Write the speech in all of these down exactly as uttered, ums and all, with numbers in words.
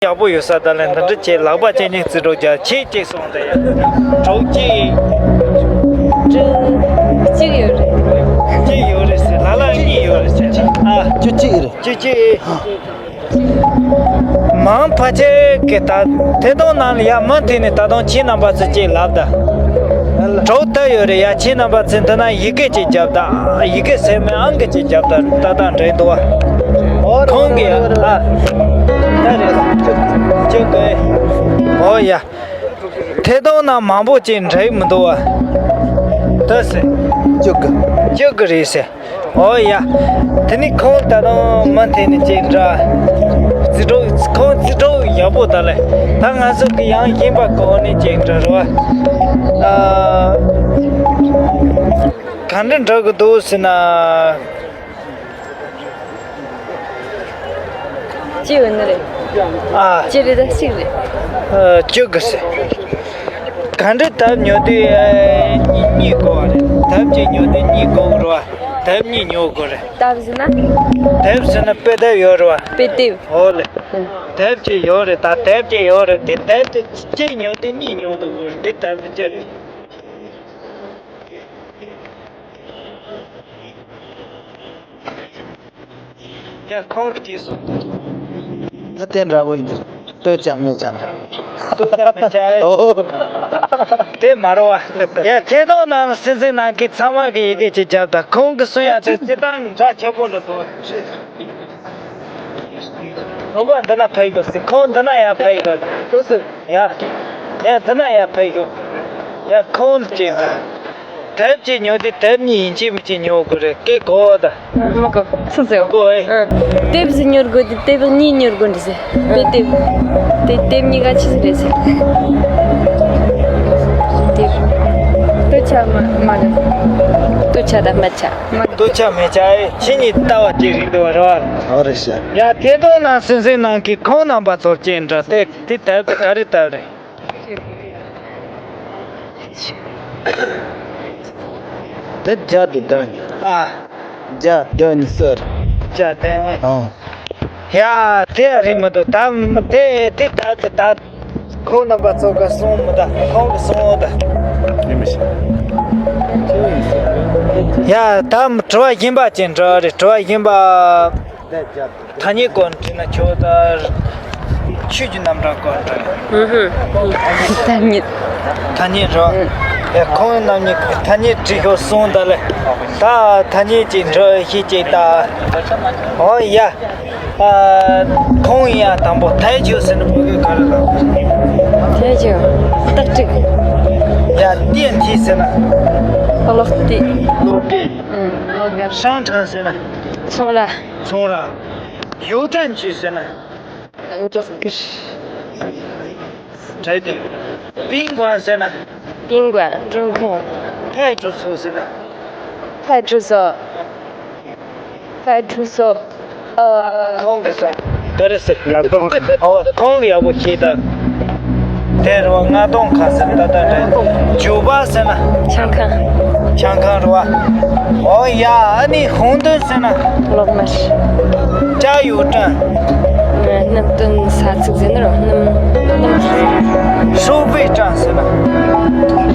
ཡག་པོ་ཡོད་ས་ད་ལན་འདི་འདྲ་བྱས། ལག་པ་ཅན་གཉིས་རྩིས་སྤྲོད་རྒྱག་ཁྱེད་གཅིག་སོང་དེ་ཡ། གྲོགས་གཅིག་གཅིག་ཡོད་རེད། གཅིག་ཡོད་རེད་ཟེར། ལ་ལ་གཉིས་ཡོད་རེད་ཟེར། ཨ། བཅུ་གཅིག་རེད། བཅུ་གཅིག་མང་ཕལ་ཆེར་གི་ད་ཐད་གཏོང་ནང་ལ་ཡ་མུ་མཐུད་ནས་ད་དུང་ཁྱེད་རྣམ་པ་ཚོ་གཅིག་ལབ་ད། གྲོགས་ད་ཡོད་རེད་ཡ། ཁྱེད་རྣམ་པ་ཚོས་འདི་ན་ཡི་གེ་གཅིག་རྒྱབ་ད། ཡི་གེ་ཟེར་མེད་ཨང་ཀི་གཅིག་རྒྱབ་ད། ད་ད་འདྲེན་འདུག་བ། ཁོང་གིས་ཨ། ད་རེད། ཅི་དགོས། ཨོ་ཡ། ཐད་གཏོང་ནང་མང་པོ་ཅིག་འདྲེན་མི་འདུག་བ། ད་ཟེར། ཅི་དགོས། ཅི་དགོས་རེད་ཟེར། ཨོ་ཡ། དེ་ནི་ཁོང་ད་དུང་མུ་མཐུད་ནས་ཅིག་འདྲ། རྩིས་སྤྲོད་ཁོང་རྩིས་སྤྲོད་ཡག་པོ་ད་ལས། ད་ང་ཚོ་གི་ཡང་ཡིན་པ་གོ་ནས་ཅིག་འདྲ་རེད་བ། ཨ། ག་འདྲ་འདྲ་གི་འདུག་ཟེར་ན། ཅི་ཡོད་ནི་རེད། ཨ། ཅི་རེད་ད་ཞིག་རེད། ཨ། ཅི་གི་ཟེར། ག་འདྲ་དེབ་ཉོ་དུས་ཨ། གཉིས་གཉིས་དགོས་པ་རེད། དེབ་གཅིག་ཉོ་དུས་གཉིས་དགོས་རེད་བ། དེབ་གཉིས་ཉོ་དགོས་རེད། དེབ་ཟེར་ན། དེབ་ཟེར་ན་དཔེ་དེབ་ཡོད་རེད་བ། དཔེ་དེབ། འོ་ལེ། ཨ། དེབ་གཅིག་ཡོད་རེད། ད་དེབ་གཅིག་ཡོད་རེད། དེ་དེབ་དེ་གཅིག་ཉོ་དུས་གཉིས་ཉོ་དགོས་རེད། དེ་དེབ་གཅིག་རེད། ཡ། ཁོང་གིས་སོང་། ད་དེ་འདྲ་བོ་ཡིན། ལྟོས་ཀྱང་མེད་ཀྱང་། ལྟོས་ཀྱང་མེད་ཀྱང་། ཨོ། དེ་མ་རེད་བ། ཡ། ཐད་གཏོང་ནང་སེམས་སེམས་ནང་གི་ཚང་མ་གི་ཡི་གེ་ཅིག་རྒྱབ་ད། ཁོང་གིས་སོང་ཡ་ཚེ་ཚེ་དང་འདྲ་ཆེ་པོ་འདྲ་འདུག། ཁོང་འདི་ན་ཕེབས་དགོས་ཟེར། ཁོང་འདི་ན་ཡར་ཕེབས་དགོས། ཡ། ཡ། འདི་ན་ཡར་ཕེབས་དགོས། ཡ། ཁོང་ཅིག་དེབ་ཅིག་ཉོ་དུས་དེབ་གཉིས་ཡིན་གཅིག་མིན་གཅིག་ཉོ་དགོས་རེད། སྐད་གོ་བ་ད། མ་གོ། སུ་ཟེར། གོ་ཨེ། ཨ། དེབ་ཟིག་ཉོ་དགོས་དུས་དེབ་གཉིས་ཉོ་དགོས་འདྲ་ཟེར། དཔེ་དེབ། དེ་དེབ་གཉིས་ཀ་ཆི་ཟིག་རེད་ཟེར། དེབ། ལྟོས་ཀྱང་མ་མ་རེད། ལྟོས་ཀྱང་ད་མ་ཆ། མ། ལྟོས་ཀྱང་མེད་ཀྱང་ཨེ། ཁྱེད་གཉིས་ལྟ་བ་ཅིག་རིག་འདུག་བ་རེད་བ། ཨོ་རེད་ཤག། ཡ། ཐད་གཏོང་ནང་སེམས་སེམས་ནང་གི་ཁོང་རྣམ་པ་ཚོར་ཅིག་འདྲ། དེ་དེ་དེབ་དེ་ག་རེ་དེབ་རེད། དེ་རྒྱ་དེ་དོན། ཨ། རྒྱ་དོན་ཟེར། རྒྱ་དོན། ཨང་། ཡ། དེ་རེད་མི་འདུག། ད་དེ་དེ་ད་དེ་ད་ཁོང་རྣམ་པ་ཚོ་ག་སོང་མི་ད། ཁོང་གི་སོང་ད། ཡིན་མི་ཤེས། ཡ། ད་དྲི་བ་གཞན་པ་ཅིག་འདྲ་རེད། དྲི་བ་གཞན་པ། ཐ་སྙད་སྐོར་དྲིས་ན་ཆོག་ད། ཆོས་ཀྱི་རྣམ་གྲངས་སྐོར་དྲིས། ཨུ་ཧུ། ཐ་སྙད། ཐ་སྙད་རོ། ཨུ། ཡ། ཁོང་རྣམ་གཉིས་ཐ་སྙད་དྲིས་ཤོག་གསུངས་ད་ལེ། ད་ཐ་སྙད་ཅིག་འདྲི་ཤེས་ཅིག་ད། ཨོ་ཡ། ཨ། ཁོང་ཡ་དང་པོ་ཐའེ་ཅོ་ཟེར་ན་བོད་སྐད་ག་རེ་ལབ། ཐའེ་ཅོ། སྟག་ཕྲུག། ཡ། ཏེན་ཐི་ཟེར་ན། གློག་ཏི། གློག་ཏི། ཨུ། ཧྲང་ཁྲང་ཟེར་ན། ཚོང་ར། ཚོང་ར། ཡོ་ཏན་ཅུ་ཟེར་ན། ཡོ་ཏན་ཅུ། ཏྲའི་ཏེ། པིང་ཀུའན་ཟེར་ན། པིང་ཀུའན། ཀྲུང་ཁུང་། ཕའི་ཀྲུ་སོ་ཟེར་ན། ཕའི་ཀྲུ་སོ། ཕའི་ཀྲུ་སོ། ཨ། ཁོང་གི་སོ། ག་རེ་ཟེར། ང་དོང་། ཨོ། ཁོང་གི་ཡག་པོ་ཤེས་ད། དེ་རུ་ང་དོང་ཁ་ཟེར་ད་ད་རེད། ཇུ་བ་ཟེར་ན། ཆང་ཁང་། ཆང་ཁང་རུ་བ། ཨོ་ཡ། ཨ་ནི་ཧུང་ཏོན་ཟེར་ན། གློག་དམར། ཅ་ཡུ་ཀྲང་། སྣུམ་བཏོན་ས་ཚིགས་ཟེར་ན་རོ། སྣུམ་སྣུམ། ཧྲུའུ་ཝེ་ཀྲང་ཟེར་ན།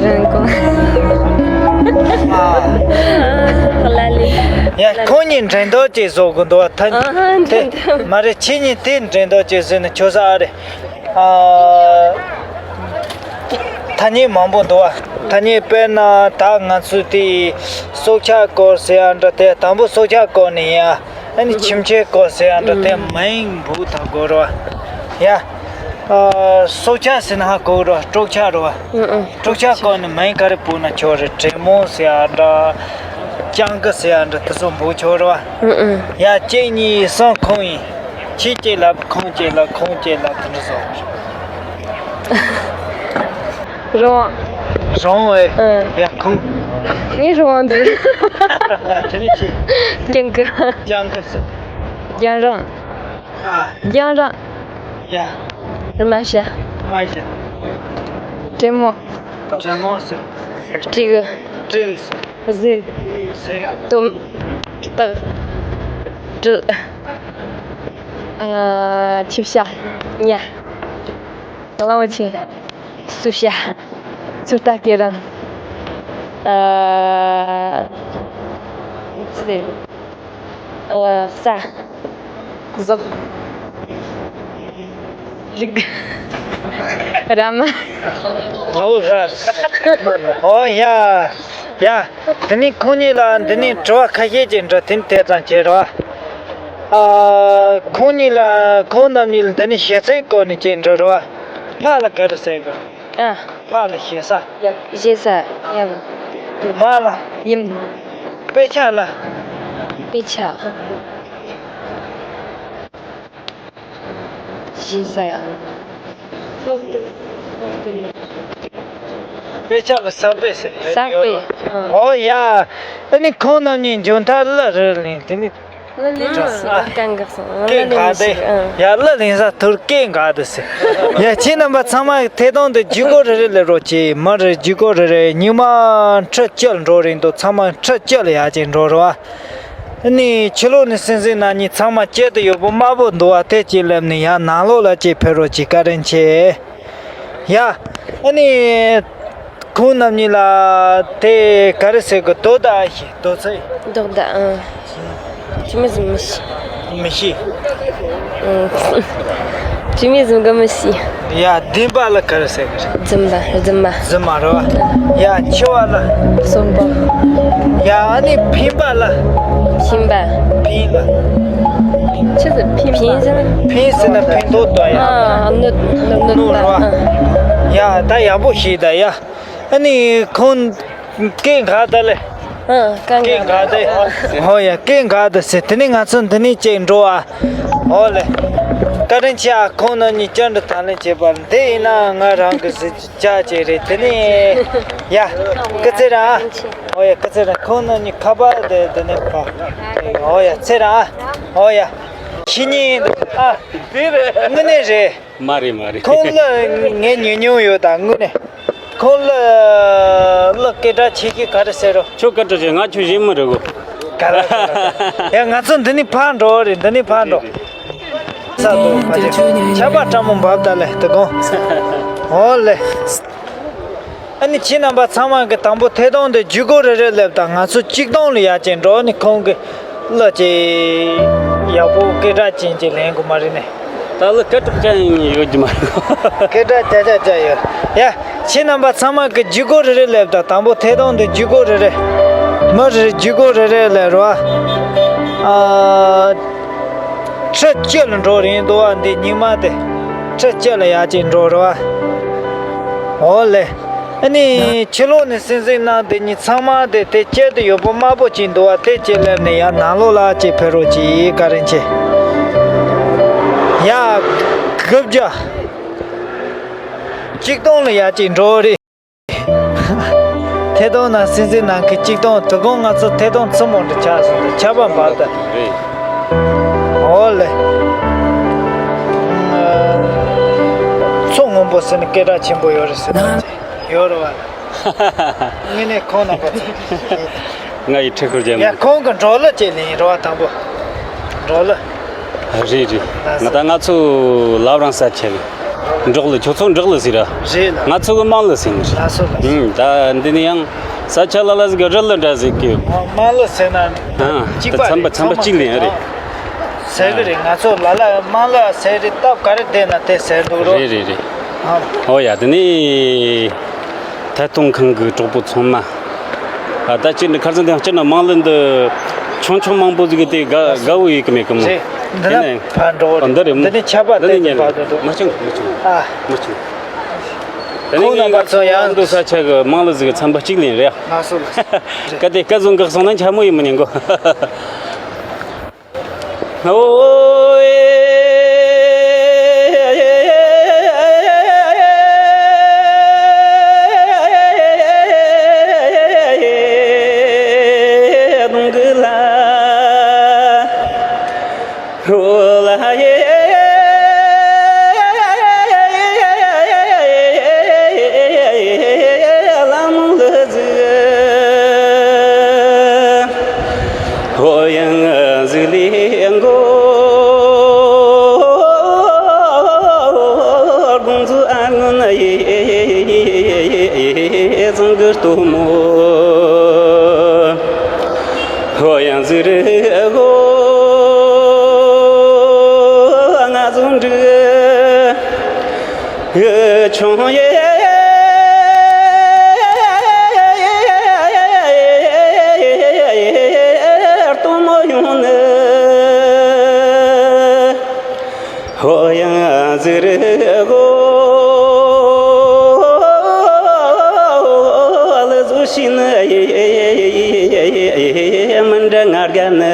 རིན་གོང་། ཨ། ལ་ལི། ཡ། ཁོང་གཉིས་འགྲན་བསྡུར་ཅིག་བཟོ་དགོས་འདུག་བ། ད། ཨ་ཧ། དེ་འགྲན་བསྡུར། མ་རེད། ཁྱེད་གཉིས་དེ་འགྲན་བསྡུར་ཅིག་བཟོས་ན་ཆོག་ས་ཨ་རེད། ཨ། ཐ་སྙད་མང་པོ་འདུག་བ། ཐ་སྙད་དཔེར་ན་ད་ང་ཚོས་དེ་སྲོག་ཆགས་སྐོར་ཟེར་ཡ་འདྲ། དེ་དང་པོ་སྲོག་ཆགས་སྐོར་ནས་ཡ། ཨ་ནི་ཁྱིམ་ཆས་སྐོར་ཟེར་ཡ་འདྲ། དེ་མིང་འབོད་ད་དགོས་རེད་བ། ཡ། ཨ། སྲོག་ཆགས་ཟེར་ན་ཧ་གོ་རེད་བ། སྲོག་ཆགས་རེད་བ། ཨུ་ཨུ། སྲོག་ཆགས་སྐོར་ནས་མིང་ག་རེ་འབོད་ན་ཆོག་རེད། དྲེད་མོང་ཟེར་ཡ་འདྲ། སྤྱང་ཀི་ཟེར་ཡ་འདྲ། དེ་ཚོ་འབོད་ཆོག་རེད་བ། ཨུ་ཨུ། ཡ། གཅིག་གཉིས་གསུམ་ཁོང་ཡིན། ཁྱེད་གཅིག་ལབ། ཁོང་གཅིག་ལབ། ཁོང་གཅིག་ལབ། དེ་འདྲ་བཟོ། རང་། རང་བས། ཨ། ཡ། ཁོང་། ངས་རང་འདུག། དེ་ནས་ཅི། སྤྱང་ཀི། སྤྱང་ཀི་ཟེར། རྒྱང་རིང་། ཨ། རྒྱང་རིང་། ཡ། རྨ་བྱ། རྨ་བྱ། དྲེད་མོང་། དྲེད་མོང་ཟེར། སྤྲེའུ། སྤྲེའུ་ཟེར། གཟིག། གཟིག། དོམ། སྟག། སྦྲུལ། ཨ། ཆུ་བྱ། ཉ། གླང་པོ་ཆེ། སུ་ཤ། སུ་ཏ་ཀེ་རང་། ཨ། ཙི། ཨ། ས། ཟོག་རིགས། ར་མ། ཨོ་ཧ། ཨོ་ཡ། ཡ། དེ་ནས་ཁོང་གཉིས་ལ་འདི་ནས་དྲི་བ་ཁ་ཤས་ཅིག་འདྲི་དེ་ནས་དེ་ཙམ་བྱེད་རོགས། ཨ། ཁོང་གཉིས་ལ་ཁོང་རྣམ་གཉིས་ལ་འདི་ནས་ཞེ་སའི་སྐོར་ནས་ཅིག་འདྲི་རོགས། ཕ་ལ་ག་རེ་ཟེར་གི། ཨ། ཕ་ལ་ཞེ་ས། ཞེ་ས། ཡ། མ་ལ། ཡིན། དཔེ་ཆ་ལ། དཔེ་ཆ། ཞེ་ས་ཡ། དཔེ་ཆ་ལ་ས་དཔེ་ཟེར། ས་དཔེ། ཨོ་ཡ། ཨ་ནི་ཁོང་རྣམ་གཉིས་འཇོན་ཐང་གླུ་རུ་ལེན་དེ་ནི། གླུ་ལེན་རོགས་ཟེར་གང་གག་སོང་། གླུ་ལེན་མི་ཤེས། ཡ། གླུ་ལེན་ས་ཐུར་སྐད་འགག་འདུག་ཟེར། ཡ། ཁྱེད་རྣམ་པ་ཚང་མ་ཐད་གཏོང་དུ་བརྒྱུད་སྐུར་རེ་རེ་ལས་རོགས་གྱིས། མི་རེ་བརྒྱུད་སྐུར་རེ་རེ། ཉི་མ་ཁྲི་བཅུ་འགྲོ་རིང་དུ་ཚང་མ་ཁྲི་བཅུ་ལ་ཡར་ཅིག་འགྲོ་རོགས། ཨ་ནི་ཕྱི་ལོགས་ནས་སེམས་སེམས་ན་ནི་ཚང་མ་སྐྱིད་དུ་ཡོད་པོ་དམར་པོ་འདུག་བ། དེ་ཅིག་ལབ་ནས་ཡར་ནང་ལོགས་ལ་ཅིག་ཕེབས་རོགས་གྱིས། བཀའ་དྲིན་ཆེ། ཡ། ཨ་ནི། ཁོང་རྣམ་གཉིས་ལ་དེ་ག་རེ་ཟེར་གི། རྡོ་དང་ཨ་ཞེས་རྡོ་ཚེ། རྡོག་དང་། ཨང་། ཅི་མི་ཟིན་མི་ཤི། མི་ཤི། ཨང་། ཅི་མི་ཟིན་གི་མི་ཤི། ཡ། ལྡེམ་པ་ལ་ག་རེ་ཟེར་གི། རྫུན་པ། རྫུན་མ། རྫུན་མ་རེད་བ། ཡ། འཆི་བ་ལ། གསོན་པོ། ཡ། ཨ་ནི་ཕན་པ་ལ། ཕན་པ། ཕན་ལ། ཆི་ཟེར། ཕན་པ། ཕན་ཟེར་ན་ཕན་ཐོགས་དོ་ཡ། ཨ། གནོད་གནོད་གནོད་པ། གནོད་རེད་བ། ཨ། ཡ། ད་ཡག་པོ་ཤེས་ད་ཡ། ཨ་ནི་ཁོང་སྐད་འགག་ད་ལེ། ཨ། སྐད་འགག་ད། ཧོ་ཡ། སྐད་འགག་ད་ཟེར། དེ་ནས་ང་ཚོ་འདི་ནས་ཅིག་འགྲོ་ཨ། ཧོ་ལེ། བཀའ་དྲིན་ཆེ་ཨ། ཁོང་རྣམ་གཉིས་བཅར་འདྲི་དང་ལེན་བྱས་པ་འདི་ཡིན་ན་ང་རང་གི་གཟི་བརྗིད་ཅིག་རེད། དེ་ནས་ཡ། སྐུ་ཚེ་རིང་ཨ། ཧོ་ཡ། སྐུ་ཚེ་རིང་། ཁོང་རྣམ་གཉིས་ཁ་པར་དེ་འདི་ནས་ཕ། ཧོ་ཡ། ཚེ་རིང་ཨ། ཧོ་ཡ། ཁྱེད་གཉིས་ཨ། དངོས་གནས་རེད། མ་རེད་མ་རེད། ཁོང་གླུ་ངས་ཉན་མྱོང་ཡོད་ད། དངོས་གནས་ཁོང་གླུ་གླུ་སྐད་གྲགས་ཆེ་ཤོས་ག་རེ་ཟེར་རོ། ཁྱོད་སྐད་གྲགས་ཆེ། ང་ཁྱོད་གཞན་མི་རེད་གོ། ག་རེ་ག་རེ། ཡ། ང་ཚོ་འདི་ནས་ཕར་འགྲོ་རེད། འདི་ནས་ཕར་འགྲོ། ས་དོ་ཕ་ཆ་ཆར་པ་སྤྲང་མོ་འབབ་ད་ལེ་དེ་གོང་། ཨོ་ལེ། ཨ་ནི་ཁྱེད་རྣམ་པ་ཚང་མ་གི་དང་པོ་ཐད་གཏོང་དེ་བརྒྱུད་སྐུར་རེ་རེ་ལབ་དང་། ང་ཚོ་གཅིག་སྟོང་ལ་ཡར་ཅིག་འགྲོ་ནི་ཁོང་གི་གླུ་ཅིག་ཡག་པོ་སྐད་གྲགས་ཅན་ཅིག་ལེན་དགོས་མ་རེད་ནི། ད་གླུ་སྐད་གྲགས་ཅན་ཡོད་ཀྱི་མ་རེད། སྐད་གྲགས་ཅན་ཅན་ཅན་ཡོད། ཡ། ཁྱེད་རྣམ་པ་ཚང་མ་གི་བརྒྱུད་སྐུར་རེ་རེ་ལབ་དང་། དང་པོ་ཐད་གཏོང་དེ་བརྒྱུད་སྐུར་རེ་རེ། མི་རེ་བརྒྱུད་སྐུར་རེ་རེ་ལབ་རོགས། ཨ། ཁྲི་བཅུ་ལ་འགྲོ་རིང་དུ་བ་འདི་ཉི་མ་དེ་ཁྲི་བཅུ་ལ་ཡར་ཅིག་འགྲོ་རོགས། ཨོ་ལེ། ཨ་ནི་ཕྱི་ལོགས་ནས་སེམས་སེམས་གནང་དེ་ཉིད་ཚང་མ་དེ་དེ་སྐྱེལ་དུ་ཡོད་པོ་དམར་པོ་ཅིག་འདུག་བ། དེ་ཅིག་ལེབ་ནས་ཡར་ནང་ལོགས་ལ་ཅིག་ཕེབས་རོགས་གྱིས། བཀའ་དྲིན་ཆེ། ཡ། དགུ་བརྒྱ། གཅིག་སྟོང་ལ་ཡར་ཅིག་འགྲོ་རེད། ཐད་གཏོང་ནང་སེམས་སེམས་གནང་གི་གཅིག་སྟོང་། དོ་དགོང་ང་ཚོ་ཐད་གཏོང་ཚུ་མོ་འདྲ་ཆགས་སོང་། ཆར་པ་འབབ་ད། རེད། ཨོ་ལེ། མཚོ་སྔོན་པོ་ཟེར་ནས་སྐད་གྲགས་ཆེན་པོ་ཡོད་རེད་ཟེར་ན་ཡོད་རེད་བ། དངོས་གནས་ཁོང་རྣམ་པ་ཚོ། ང་ཡི་ཁྲི་ཤོར་རྒྱབ། ཡ། ཁོང་གི་འབྲོག་གླུ་ཅིག་ལེན་རོགས། དང་པོ་འབྲོག་གླུ། རེད་རེད། ང་ད་ང་ཚོ་ལབ་རང་ས་ཆེ་གི་འབྲོག་གླུ། ཁྱོད་ཚོ་འབྲོག་གླུ་ཟེར་ར། རེད་ལ། ང་ཚོ་གི་དམངས་གླུ་ཟེར་ནི་རེད། ལགས་སོ་ལགས་སོ། ཨུམ། ད་འདི་ནི་ཡང་ས་ཆ་ལ་ལ་ཟིག་གི་རི་གླུ་འདྲ་ཟིག་གི། ཨ། དམངས་གླུ་ཟེར་ན་ཨ། གཅིག་པ་ཚན་པ་རེད། ཚན་པ་གཅིག་ལེན་རེད། ཟེར་གི་རེད། ང་ཚོ་ལ་ལ་དམངས་གླུ་ཟེར་རེད། སྟབས་ག་རེ་བསྡད་ན་དེ་ཟེར་འདུག་རོ། རེད་རེད་རེད། ཨ། ཨོ་ཡ། དེ་ནི་ཐད་གཏོང་ཁང་གི་གྲོགས་པོ་ཚང་མ། ཨ། ད་ཅི་འདྲ་ཁར་སང་དེ་སྤྱིར་ན་དམངས་གླུ་འདི་ཆུང་ཆུང་མང་པོ་ཟིག་གི་དེ་དགའ་དགའ་བོ་ཡོད་གི་མེད་གི་མོ། རེད། འདི་ན་ཕར་འགྲོ། ཨ། འདི་རེད་མོ། འདི་ནི་ཆར་པ་འདི་ནི་བསྟན་ཏེ་ཉན་བར་དུ་འགྲོ། མ་བྱུང་མ་བྱུང་། ཨ། མ་བྱུང་། དེ་ནི་ཁོང་རྣམ་པ་ཚོ་ཡང་འདུ་ས་ཆ་གི་དམངས་གླུ་ཟིག་གི་ཚན་པ་གཅིག་ལེན་རེད། ལགས་སོ་ལགས་སོ། གལ་ཏེ་སྐད་བཟང་གི་སོང་ན་འཕྱ་སྨོད་ཡིན་མི་ཉན་གོ། ཨོ་ཨེ། ཚང་གི་སྟོན་མོ། ཧོ་ཡང་ཟི་རི་ཧོ། ང་ཟུང་འདྲི་ཆུང་ཡེ་སྟོན་མོ་ཡོང་ནི། ཧོ་ཡང་ཟི་རི་གོ་ལ་ཟུ་ཤི་ནི་མི་འདྲ་ང་དགའ་ནི།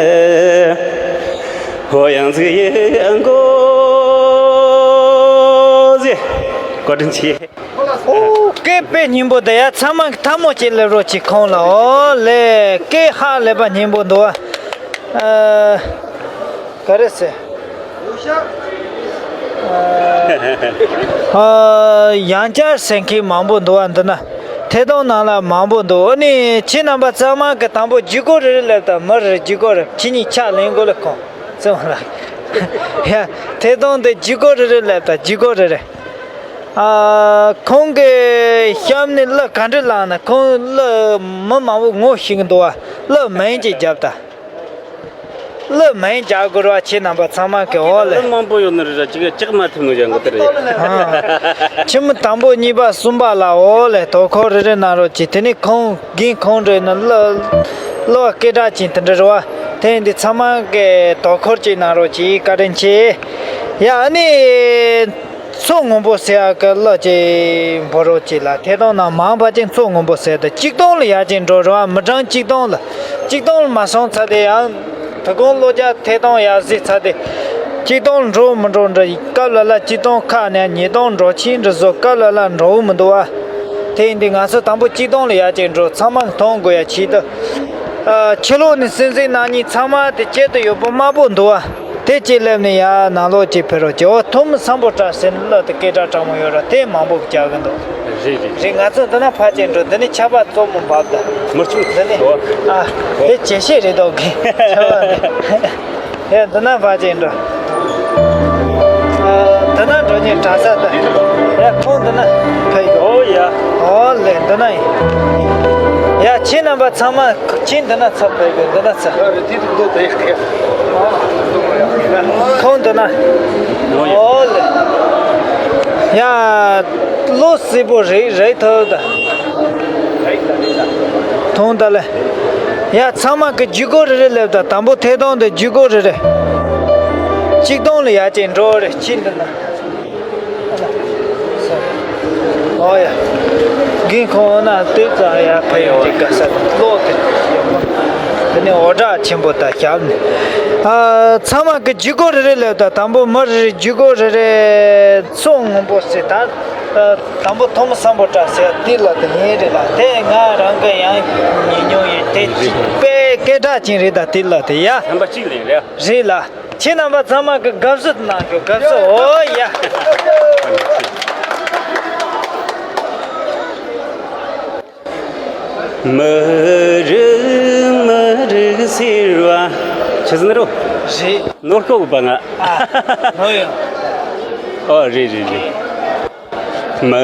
ཧོ་ཡང་ཟི་ཡི་གོ་ཟི། བཀའ་དྲིན་ཆེ། ཨོ། སྐད་དཔེ་སྙན་པོ་འདི་ཡ། ཚང་མ་གི་ཐལ་མོ་ཅིག་སླེབས་རོགས་གྱིས་ཁོང་ལ། ཨོ་ལེ། སྐད་ཧ་ལས་པ་སྙན་པོ་འདུག་ཨ། ག་རེ་ཟེར། ཨ། ཡང་བསྐྱར་ཟེར་མཁན་མང་པོ་འདུག་ཨ། འདི་ན་ཐད་གཏོང་ནང་ལ་མང་པོ་འདུག་ཨ་ནི་ཁྱེད་རྣམ་པ་ཚང་མ་གི་དང་པོ་བརྒྱུད་སྐོར་རེ་རེ་སླེབས་དང་། མི་རེ་བརྒྱུད་སྐོར་རེ། ཁྱེད་གཉིས་ཕྱག་ལེན་དགོས་ལ་ཁོང་ཚང་ལ། ཡ། ཐད་གཏོང་འདི་བརྒྱུད་སྐོར་རེ་རེ་སླེབས་དང་། བརྒྱུད་སྐོར་རེ་རེ། ཨ། ཁོང་གི་གཤམ་ནས་གླུ་ག་འདྲ་བླངས་ན། ཁོང་གླུ་མི་མང་པོ་ངོ་ཤེས་ཀྱི་འདུག་བ། གླུ་མིང་ཅིག་རྒྱབ་ད། གླུ་མིང་རྒྱག་དགོས་ར། ཁྱེད་རྣམ་པ་ཚང་མ་གི། འོ་ལེ། གླུ་མང་པོ་ཡོད་ནི་རེད་ར། ཅིག་ཅག་མ་ཐུབ་ནོ་ཡང་གོ་དེ་རེད། ཨ། ཆི་མོ་དང་པོ་གཉིས་པ་གསུམ་པ་ལ། འོ་ལེ། དོ་ཁུར་རེ་རེ་གནང་རོགས་གྱིས། དེ་ནས་ཁོང་རྒན་ཁོང་རེ་ན་གླུ་གླུ་བ་སྐད་གྲགས་ཅན་དེ་འདྲ་རེད་བ། དེ་འདི་ཚང་མ་གི་དོ་ཁུར་ཅིག་གནང་རོགས་གྱིས། བཀའ་དྲིན་ཆེ། ཡ། ཨ་ནི། མཚོ་སྔོན་པོ་ཟེར་ཡག་གི་གླུ་ཅིག་འབུལ་རོགས་གྱིས་ལ། ཐད་གཏོང་ནང་མང་བ་ཅིག་མཚོ་སྔོན་པོ་ཟེར་ཏེ་ཆིག་སྟོང་ལ་ཡར་ཅིག་འགྲོ་རོགས། མི་གྲངས་ཆིག་སྟོང་ལ། ཆིག་སྟོང་ལ་མ་སོང་ཚར་དེ་ཡང་དོ་དགོང་གློ་རྒྱག་ཐད་གཏོང་ཡར་གཟིགས་ཚར་དེ། ཆིག་སྟོང་འགྲོ་མི་འགྲོ་འདྲ། སྐབས་ལ་ལ་ཆིག་སྟོང་ཁ་ནས་ཉིས་སྟོང་འགྲོ་ཕྱིན་འདྲ་བཟོ། སྐབས་ལ་ལ་འགྲོ་འུ་མི་འདུག་བ། དེ་ཡིན་དུས་ང་ཚོ་དང་པོ་ཆིག་སྟོང་ལ་ཡར་ཅིག་འགྲོ། ཚང་མ་མཐོང་དགོས་ཡ་ཆེད་དུ། ཨ། ཕྱི་ལོགས་ནས་སེམས་ཅན་ནང་ཉིད་ཚང་མ་དེ་སྐྱིད་དུ་ཡོད་པོ་དམར་པོ་འདུག་བ། དེ་གཅིག་སླེབས་ནས་ཡར་ནང་ལོགས་གཅིག་ཕེབས་རོགས་གྱིས། འོ། ཐོན་མི་སམ་བྷོ་ཊ་ཟེར་ནི་གླུ་དེ་སྐད་གྲགས་དྲག་མོ་ཡོད་ར། དེ་མང་པོ་རྒྱག་གི་འདུག་རེད་རེད། རེད། ང་ཚོ་འདི་ན་ཕར་ཅིག་འགྲོ། འདི་ནས་ཆར་པ་གཙོ་མོ་འབབ་ད། མི་ཆུང་འདི་ནས། འོ། ཨ། དེ་ཇེ་ཤེས་རེད་འདུག་གི། ཆར་པ་འདི། ཡ། འདི་ན་ཕར་ཅིག་འགྲོ། ཨ། འདི་ན་འགྲོ་ཉེན་དྲག་ས་ད། ཡ། ཁོང་འདི་ན་ཕེབས་ཡོད། ཨོ་ཡ། ཨོ་ལེ། འདི་ན་ཡིན། ཡ། ཁྱེད་རྣམ་པ་ཚང་མ། ཁྱེད་འདི་ན་ཚབ་ཕེབས་དགོས། འདི་ན་ཚབ། ཁོང་འདི་ན། ཨོ་ལེ། ཡ། བློ་གསལ་པོ་རེད། རེད་ཐུབ་ད། ཐོང་ད་ལེ། ཡ། ཚང་མ་གི་བརྒྱུད་སྐོར་རེ་རེ་སླེབས་ད། དང་པོ་ཐད་གཏོང་དེ་བརྒྱུད་སྐོར་རེ་རེ། ཆིག་སྟོང་ལ་ཡར་ཅིག་འགྲོ་རེ། ཁྱེད་འདི་ན། ཨོ་ཡ། རྒན་ཁོང་ན་དུས་ཙང་ཡར་ཕེབས་ཡོང་དུས་ག་ས་གློག་དེ། དེ་ནས་འོ་སྒྲ་ཆེན་པོ་དང་ཞབས་ནས། ཨ། ཚང་མ་གི་བརྒྱུད་སྐོར་རེ་རེ་ལབ་ད། དང་པོ་མི་རེ་རེ་བརྒྱུད་སྐོར་རེ་རེ། མཚོ་སྔོན་པོ་ཟེར་ད། ཨ། དང་པོ་ཐོན་མི་སམ་བྷོ་ཊ་ཟེར་དེ་ལ་དེ་ཡིན་རེད་ལ། དེ་ང་རང་གི་ཡང་ཉན་མྱོང་ཡོད། དེ་དཔེ་སྐད་གྲགས་ཅན་རེད་ད། དེ་ལ་དེ་ཡ། ཚན་པ་གཅིག་ལེན་རེད། རེད་ལ། ཁྱེད་རྣམ་པ་ཚང་མ་གི་དགའ་བསུ་གནང་རྒྱུ། དགའ་བསུ། འོ་ཡ། མི་རིགས་མི་རིགས་ཟེར་བ། ཆི་ཟིན་རོ། རེད། ནོར་ཁོག་པ་ང་། ཨ། ནོར་ཡོད། ཨོ། རེད་རེད་རེད། མི་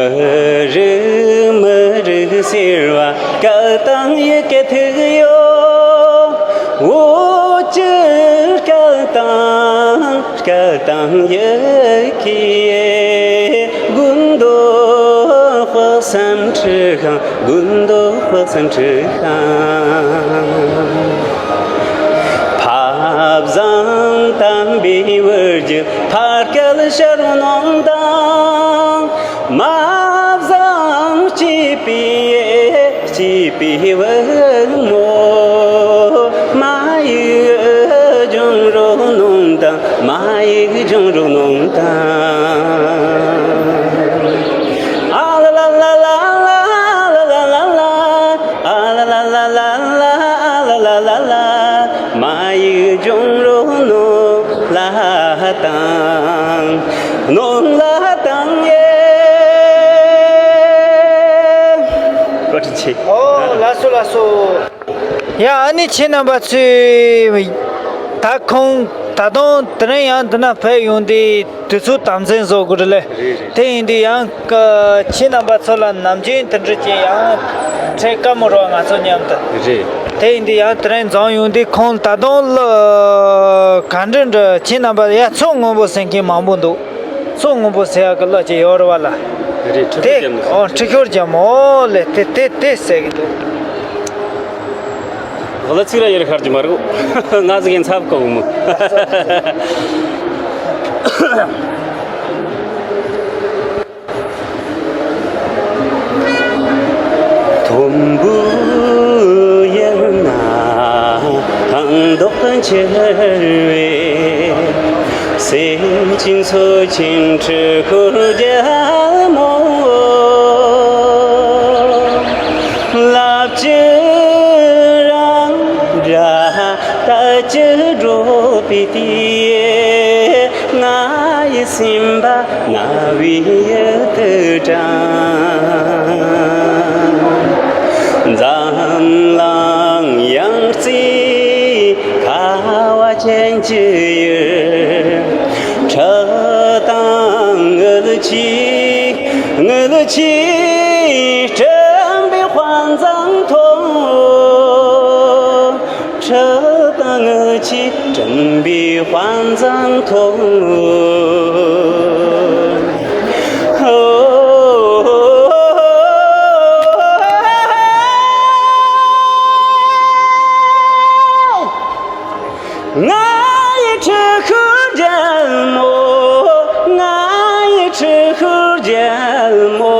རིགས་མི་རིགས་ཟེར་བ་སྐད་དང་ཡི་གེ་ཐུག་ཡོད། འོ་ཅི་སྐད་དང་སྐད་དང་ཡི་གེ། དགུན་དུ་དཔག་བསམ་འཁྲི་ཤིང་། དགུན་དུ་དཔག་བསམ་འཁྲི་ཤིང་། ཕ་བཟང་དམ་པའི་བུ་རྒྱུད་ཕ་སྐད་ཕྱིར་གནང་དང་། མ་བཟང་སྐྱེས་པའི་སྐྱེས་པའི་བུ་མོ་མ་ཡིག་སྦྱོང་རོགས་གནང་དང་། མ་ཡིག་སྦྱོང་རོགས་གནང་དང་། ཨ་ལ་ལ་ལ། མ་ཡིག་སྦྱོང་རོགས་གནང་ལ་དང་། གནང་ལ་དང་ཡེ། བཀའ་དྲིན་ཆེ། ཨོ། ལགས་སོ་ལགས་སོ། ཡ། ཨ་ནི་ཁྱེད་རྣམ་པ་ཚོས་ད་ཁོང་ད་དུང་དེ་རིང་ཡང་འདི་ན་ཕེབས་ཡོང་དུས། དུས་ཚོད་དམ་འཛིན་བཟོ་དགོས་རེད་ལེ། རེད་རེད། དེ་ཡིན་དུས་ཡང་ཁྱེད་རྣམ་པ་ཚོ་ལ་ནམ་རྒྱུན་དེ་འདྲ་ཅིག་ཡང་འཕྲད་དཀའ་མོ་རེད་བ། ང་ཚོ་མཉམ་དུ། རེད། དེ་ཡིན་དུས་ཡང་དེ་རིང་འཛོམས་ཡོང་དུས་ཁོང་ད་དུང་གླུ་ག་འདྲ་འདྲ་ཁྱེད་རྣམ་པ་ཡ་ཚོགས་སྔོན་པོ་ཟེར་མཁན་མང་པོ་འདུག་ཚོགས་སྔོན་པོ་ཟེར་ཡག་གི་གླུ་ཅིག་ཡོད་རེད་བ་ལ། རེད། ཁྲི་ཁོར་རྒྱབ་ནས། ཨོ། ཁྲི་ཁོར་རྒྱབ་མོ་ལེ། དེ་དེ་དེ་ཟེར་གི་འདུག་གླུ་ཚིག་ར་ཡར་ཤར་གྱི་མ་རེད། ང་ཟིག་ཡིན་ཚབ་གོ་མོ། དུམ་བུ་ཡར་ན་ཁང་མདོག་འཁྱེར་བའི། སེམས་ཅན་འཚོ་ཆེན་ཁྲི་ཁོར་རྒྱལ་མོ། ལབ་ཀྱི་རང་འདྲ་ལྟ་ཀྱི་འགྲོ་བའི་དུས། ང་ཡི་སེམས་པ་རྣ་བའི་ཡུལ་དུ་དྲངས། འཛམ་གླིང་ཡང་རྩིས་ཁ་བ་ཅན་གྱི་ཡུལ། ཁྲི་དང་དངུལ་གྱི་དངུལ་གྱིས་སྐྲུན་པའི་དཔའ་མཛངས་མཐོང་། ཁྲི་དང་དངུལ་གྱིས་སྐྲུན་པའི་དཔའ་མཛངས་མཐོང་། ང་ཡི་ཁྲི་ཁོར་རྒྱལ་མོ། ང་ཡི་ཁྲི་ཁོར་རྒྱལ་མོ།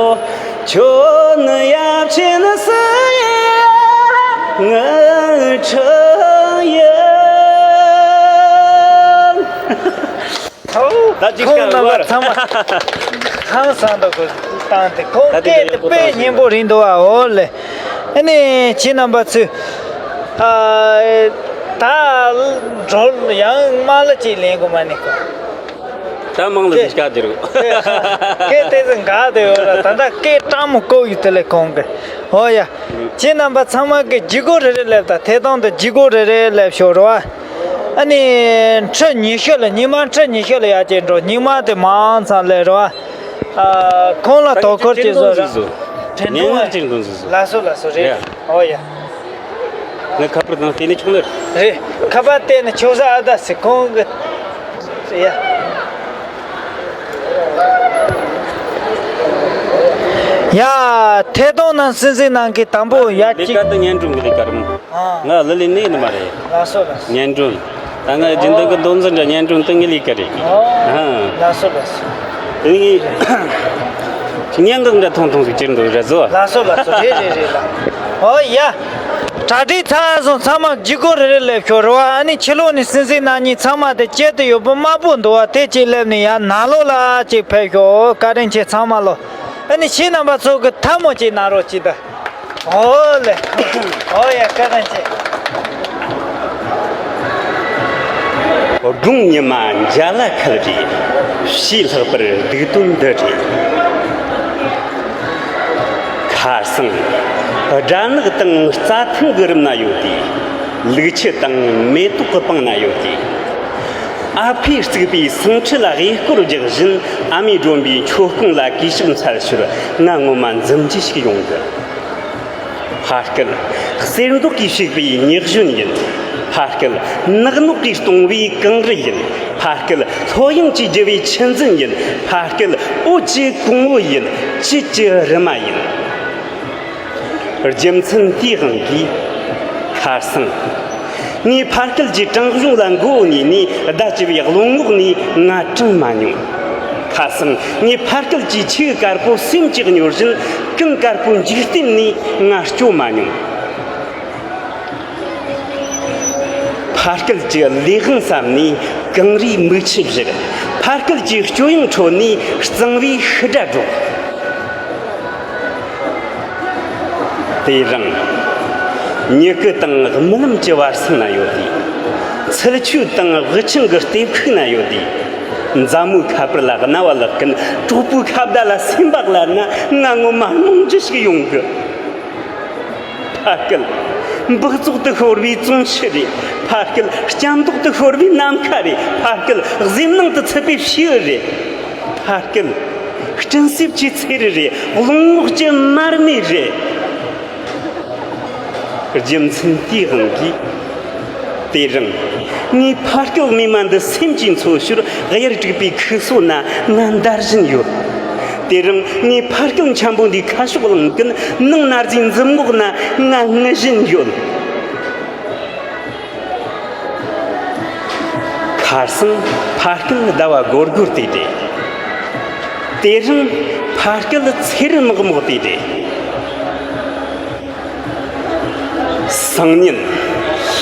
ཁྱོད་ནི་ཡབ་ཆེན་སུ་ཡིན། ངའི་ཁྲི་ཡིན། ཨོ། ད་ཅིག་ཁོང་རྣམ་པ་ཚང་མ་ཧང་སང་འདུག་གོ། བཏང་སྟེ་ཁོང་སྐད་དེ་དཔེ་སྙན་པོ་རེད་འདུག་ཨ། འོ་ལེ། ཨ་ནི་ཁྱེད་རྣམ་པ་ཚོས་ཨ། ད་འགྲོ་ཡང་མ་ལ་ཅིག་ལེན་དགོས་མ་ནི་གོ། ད་མང་ལ་ཅིག་དཀའ་དེ་རུ། སྐད་དེ་ཚོ་འགག་དེ་ཡོད་ར། ད་ད་སྐད་སྤྲང་མོ་བཀོག་ཡོད་དེ་ལས་ཁོང་གི། ཨོ་ཡ། ཁྱེད་རྣམ་པ་ཚང་མ་གི་ལྗིད་ཁོག་རེ་རེ་སླེབས། ད་ཐད་གཏོང་དུ་ལྗིད་ཁོག་རེ་རེ་སླེབས་ཤོག་རོ། ཨ་ནི་ཁྲི་ཉི་ཤུ་ལ། ཉི་མ་ཁྲི་ཉི་ཤུ་ལ་ཡར་ཅིག་འགྲོ། སྙིང་མ་དེ་མང་ཙམ་སླེབས་རོ། ཨ། ཁོང་ལ་དོ་ཁུར་ཅིག་བཟོ་ར། དྲན་གདུང་ཟིག་བཟོ། ལགས་སོ་ལགས་སོ། རེད། ཡ། ཨོ་ཡ། ངས་ཁ་པར་དང་བལྟས་ནས་ཆོག་ནི་རེད། རེད། ཁ་པར་བལྟས་ནས་ཆོག་ས། ཨ། ད་ཟེར་ཁོང་གི། ཡ། ཡ། ཐད་གཏོང་ནང་སྲིད་འཛིན་ནང་གི་དང་པོ་ཡ། ལས་ཀ་དེ་སྙན་སྒྲོན་གི་ལས་ཀ་རེད་མོ། ཨ། ང་ལི་ལི་ནས་ནི་མ་རེད། ལགས་སོ་ལགས་སོ། སྙན་སྒྲོན། ད་ང་རྒྱུན་ལྡན་གི་མདོ་འཛིན་འདྲ་སྙན་སྒྲོན་སྟེང་གི་ལས་ཀ་རེད། ཨ། ཨ། ལགས་སོ་ལགས་སོ། དེ་ནི་སྙན་ངག་འདྲ་ཐུང་ཐུང་ཞིག་ཅིག་འདུག་རེད་བཟོ། ལགས་སོ་ལགས་སོ། རེད་རེད་རེད་ལགས། ཨོ་ཡ། གྲ་སྒྲིག་ཚར་སོང་། ཚང་མ་ལྗིད་ཁོག་རེ་རེ་སླེབས་ཤོག་རེ་བ། ཨ་ནི་ཕྱི་ལོགས་ནས་སྲིད་འཛིན་རྣམ་གཉིས་ཚང་མ་དེ་དཀྱིལ་དུ་ཡོད་པོ་དམར་པོ་འདུག་བ། དེ་གཅིག་སླེབས་ནས་ཡར་ནང་ལོགས་ལ་གཅིག་ཕེབས་ཤོག། བཀའ་དྲིན་ཆེ། ཚང་མ་ལོ། ཨ་ནི་ཁྱེད་རྣམ་པ་ཚོ་གི་ཐལ་མོ་གཅིག་གནང་རོགས་གྱིས་ད། ཨོ་ལེ། ཨོ་ཡ། བཀའ་དྲིན་ཆེ། དགུང་ཉི་མ་འཇའ་ལ་ཁད་པའི་ཕྱིས་ལྷག་པར་སྡིག་དོན་འདི་རེད། ཁ་སང་སྦྲ་ནག་དང་རྩྭ་ཐང་གི་རུམ་ན་ཡོད་དེ། ལུག་ཁྱུ་དང་མེ་ཏོག་གི་སྤང་ན་ཡོད་དེ། ཨ་ཕས་བརྩིགས་པའི་སེང་ཁྲི་ལ་གཡས་སྐོར་རྒྱག་བཞིན། ཨ་མས་སྒྲོན་པའི་མཆོད་ཀོང་ལ་གུས་ཕྱག་འཚལ་ཞོར། ང་ངོ་མ་འཛུམ་གྱིས་ཤིག་ཡོང་གི། ཕ་སྐད་གསེར་མདོག་གིས་བྱུགས་པའི་ཉི་གཞོན་ཡིན། ཕ་སྐད་ནག་ནོག་གིས་སྟོང་བའི་གངས་རི་ཡིན། ཕ་སྐད་ལྷོད་གཡེང་གིས་རྒྱུ་བའི་ཆུ་འཛིན་ཡིན། ཕ་སྐད་འོད་ཀྱི་གོང་བུ་ཡིན། བཅུད་ཀྱི་རི་མ་ཡིན། རྒྱུ་མཚན་དེའི་དབང་གིས་ཁ་སང་ངས་ཕ་སྐད་ཀྱི་བྲང་གཞུང་ལ་མགོ་བོ་ཉལ་ནས། ཟླ་བཅུ་བའི་གློ་ངོགས་ནས་ང་བྲང་མ་མྱོང་། ཁ་སང་ངས་ཕ་སྐད་ཀྱི་ཆུ་དཀར་པོ་སེམས་ཀྱིས་གཉོར་བཞིན། ཀུན་དཀར་པོའི་འཇིག་རྟེན་ནས་ང་སྐྱོ་མ་མྱོང་། ཕ་སྐད་ཀྱི་ལས་དབང་བསམ་ནས་གངས་རིའི་མིག་ཆུ་བཞུར། ཕ་སྐད་ཀྱི་སྐྱོ་གཡེང་ཁྲོད་ནས་གཙང་བོའི་ཤི་སྒྲ་སྒྲོག། དེ་རིང་མྱུ་གུ་དང་རྨི་ལམ་གྱི་བར་སྲིང་ན་ཡོད་དེ། ཚུལ་འཆོས་དང་དབུ་ཆེན་གྱི་ལྟེབ་ཤུགས་ན་ཡོད་དེ། མཛའ་མོའི་ཁ་པར་ལ་རྣ་བ་བླགས་མཁན་གྲོགས་པོའི་ཁ་བརྡ་ལ་སེམས་པ་བརླགས་ན། ང་ངོ་མ་རྨོངས་རྒྱུ་ཞིག་ཡོང་གི། ཕ་ཕ་སྐད། འབག་བཙོག་ཏུ་ཤོར་བའི་ཙོང་ཆུ་རེད། ཕ་སྐད། སྐྱ་མདོག་ཏུ་ཤོར་བའི་ནམ་མཁའ་རེད། ཕ་སྐད། གཟིམ་ནང་དུ་ཚུད་པའི་བྱིའུ་རེད། ཕ་སྐད། སྤྲིན་གསེབ་ཀྱི་ཚེ་རི་རེད། རླུང་ངོགས་ཀྱི་མར་མེ་རེད། རྒྱུ་མཚན་དེའི་དབང་གིས། དེ་རིང་། ངས་ཕ་སྐད་རྨས་མ་འདི་སེམས་ཀྱིས་འཚོ་ཞོར་གཡར་བསྒྲིགས་པའི་ཁུ་སོ་ན་ང་འདར་བཞིན་ཡོད། དེ་རིང་ངས་ཕ་སྐད་འཁྱམ་པོ་འདིའི་ཁ་ཕྱོགས་གླང་ཀུན་ནང་ན་རྫིའི་འཛུམ་ངོགས་ན་ང་ངུ་བཞིན་ཡོད། ཁ་སང་ཕ་སྐད་ཟླ་བ་སྒོར་སྒོར་དེ་རེད། དེ་རིང་ཕ་སྐད་ཚེ་རི་མག་མོག་དེ་རེད། སང་ཉིན་